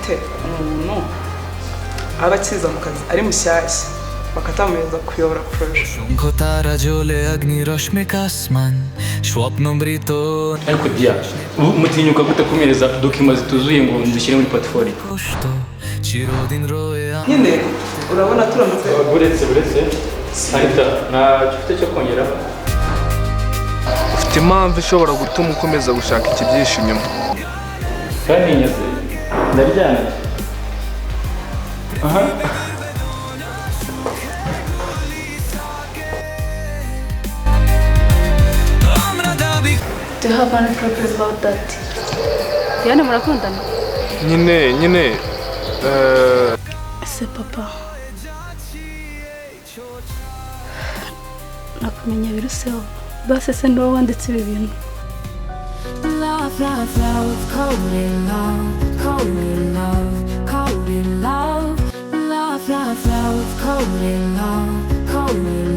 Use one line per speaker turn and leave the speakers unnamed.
Gute umuntu aba akiza mu kazi ari mushyashya bakatamuhereza kuyobora projet?
অসংখ্য তারা জ্বলে অগ্নি রশ্মিক আসমান স্বপ্নমৃত
Ariko Dia, ubu mutinyuka gute kumereza document zituzuye ngo nzishyire muri portfolio?
কষ্ট চিরদিন রয়ে
Nyine urabona turamutse
Buretse, buretse Anita, ntacyo ufite cyo kongeraho?
Ufite impamvu ishobora gutuma ukomeza gushaka ikibyihishe inyuma.
Kandi nyaze ndaryamye aha.
আমরা দাবি
Do you have any problem about that? Diane murakundana?
Nyine nyine
Ese papa, nakumenya biruseho. Basi se ni wowe wanditse ibi bintu?
Love, love, love, call it love, call it love, call it love. Love, love, love, call it love, call it